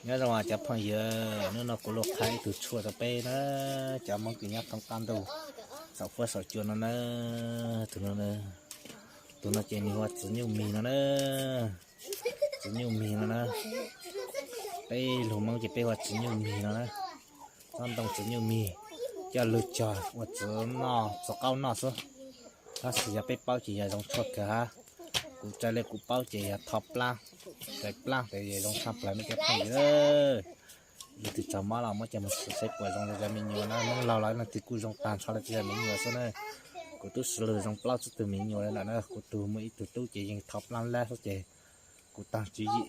Nyob zoo cov phooj ywg, hnub no kuv los qha ib tug tshuaj rau peb na, cov Hmoob kws nyob thoob qab ntuj saum huab saum cua no na. Tus no, tus no ces nws hu ua txiv nyuj mis no na. Txiv nyuj mis no na, peb lug Hmoob ces peb hu ua txiv nyuj mis no na. Tsob ntoo txiv nyuj mis, coj lug cog ua txiv noj, txiv qaub noj xwb. Tab sis yog peb paub ces yog zoo tshuaj kawg hab. Kuv raws li kuv paub ces yog tho plab, raws plab tes zoo tshaj plaws no cov phooj ywg. Leej twg raug mob los muab coj mus xyuas seb puas zoo li cov me nyuam na. Hmoob laug los leej twg kuj zoo tag nrho li cov me nyuam xwb na. Kuv tub siv lug zoo plaub tsib tug me nyuam li lawm na. Kuv tug muaj ib tug tub ces yeej tho plab lab xwb ces kuv taag tswv yim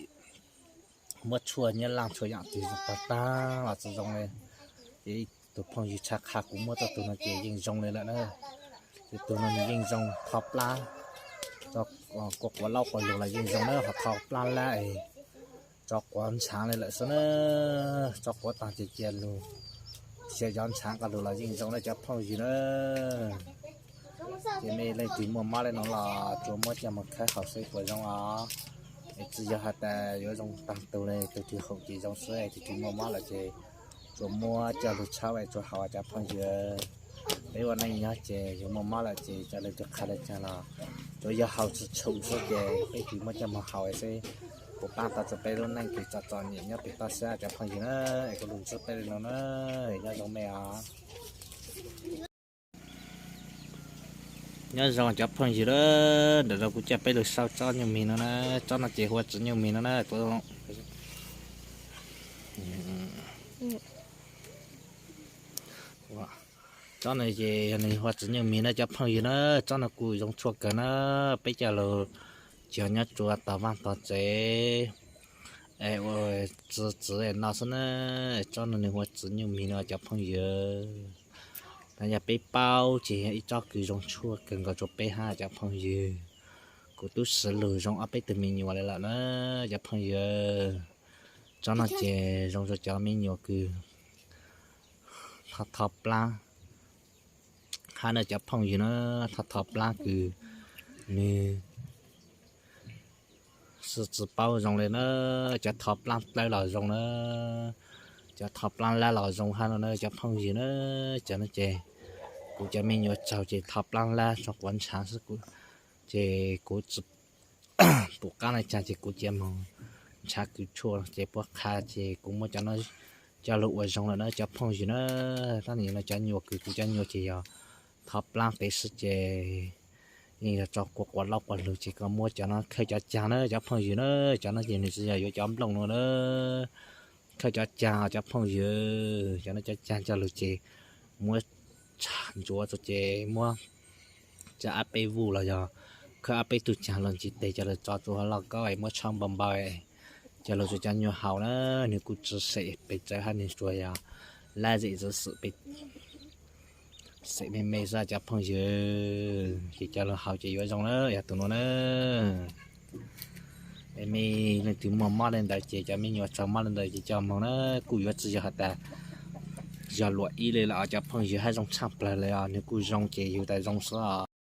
muab tshuaj nyiab laj tshuaj yaam twg tag tag los tsis zoo li. Ces ib tug phooj ywg tshaj qha kuv muab tau tug no ces yeej zoo li lawm na. Ces tug no nws yeej zoo tho plab, tso quav laub quav lug los yeej zoo na, ho tho plab lab es tso quav ntshaav li lawm xwb na. Tso quav taag ces cia lug, cia cov ntshaav qas lug los yeej zoo na cov phooj ywg na. Ces mej leej twg muaj mob li no los tsuas muab coj mus khawb haus seb puas zoo os. Es tsis yog has tas yuav zoo taag tug li, tug twg haum ces zoo xwb, tug twg muaj mob lawm ces tsuas muab coj lug tshawb es tsuas haus cov phooj ywg. Peb ua neej nyob ces yuav muaj mob lawm ces cov leej twg qha le caag los tsuas yog haus tsis tshum xwb ces peb tsis muab coj mus haus seb puas paab tau rua peb lub neej kws txom txom nyem nyob pem toj siab cov phooj ywg na. Es kuv lug ntsib peb li no na, nyob zoo mej os. Nyob zoo cov phooj ywg, ntawm no kuv coj peb lug saib tsob nyuj mis no na. Tsob no ces hu ua txiv nyuj mis no na. Tsob no ces yog nws hu ua txiv nyuj mis na cov phooj ywg na. Tsob no kuj zoo tshuaj kawg na, peb coj lug cog nyob rua tom vaaj tom tsev es ua txiv txiv no xwb na. Tsob no nws hu ua txiv nyuj mis no cov phooj ywg. No yog peb paub ces yog ib tsob kws zoo tshuaj kawg nkaus rua peb hab cov phooj ywg. Kuv tub siv lug zoo ob peb tug me nyuam li lawm na cov phooj ywg. Tsob no ces zoo rua cov me nyuam kws tho tho plab hab na cov phooj ywg na. Tho tho plab kws nws tsis paub zoo li na, cov tho plab dlawb los zoo na, cov tho plab lab los zoo hab no na cov phooj ywg na. Cov no ces kuv cov me nyuam tsaug ces tho plab lab tso quav ntshaav xwb, ces kuv tsis pum qab le caag ces kuv cia moog nrhav kws tshuaj ces puab qha ces kuv muab cov no coj lug ua zoo lawm na cov phooj ywg na. Tab nim no cov nyuam kws kuv cov nyuam ces yog tho plab pem xwb ces yeej yog tso quav quav laub quav lug ces koj muab cov no khawb cov caag na cov phooj ywg na. Cov no ces nws tsis yog yuav cov nplooj no na, khawb cov caag cov phooj ywg. Cov no cov caag coj lug ces muab tsham ntsuav rua ces muab cov ab peb vuj los yog khawb ab peb tug caag los ntsis teg coj lug tso rua loj kaub es muab tshaub npau npau coj lug rua cov nyuam haus na. Nws kuj tsis sem pes tsawg hab, nws tsuas yog lab zem txwv xwm pes xem me me xwb cov phooj ywg. Ces coj lug haus ces yuav zoo na, yog tus nuav na. Es mej leej twg muaj mob le ntawd ces cov me nyuam tsaug mob le ntawd ces coj moog na, kuj yuav tsis yog has tas yog luam ib li lawm cov phooj ywg hab, zoo tshaj plawg le os. Nws kuj zoo ces yug tas zoo xwb os.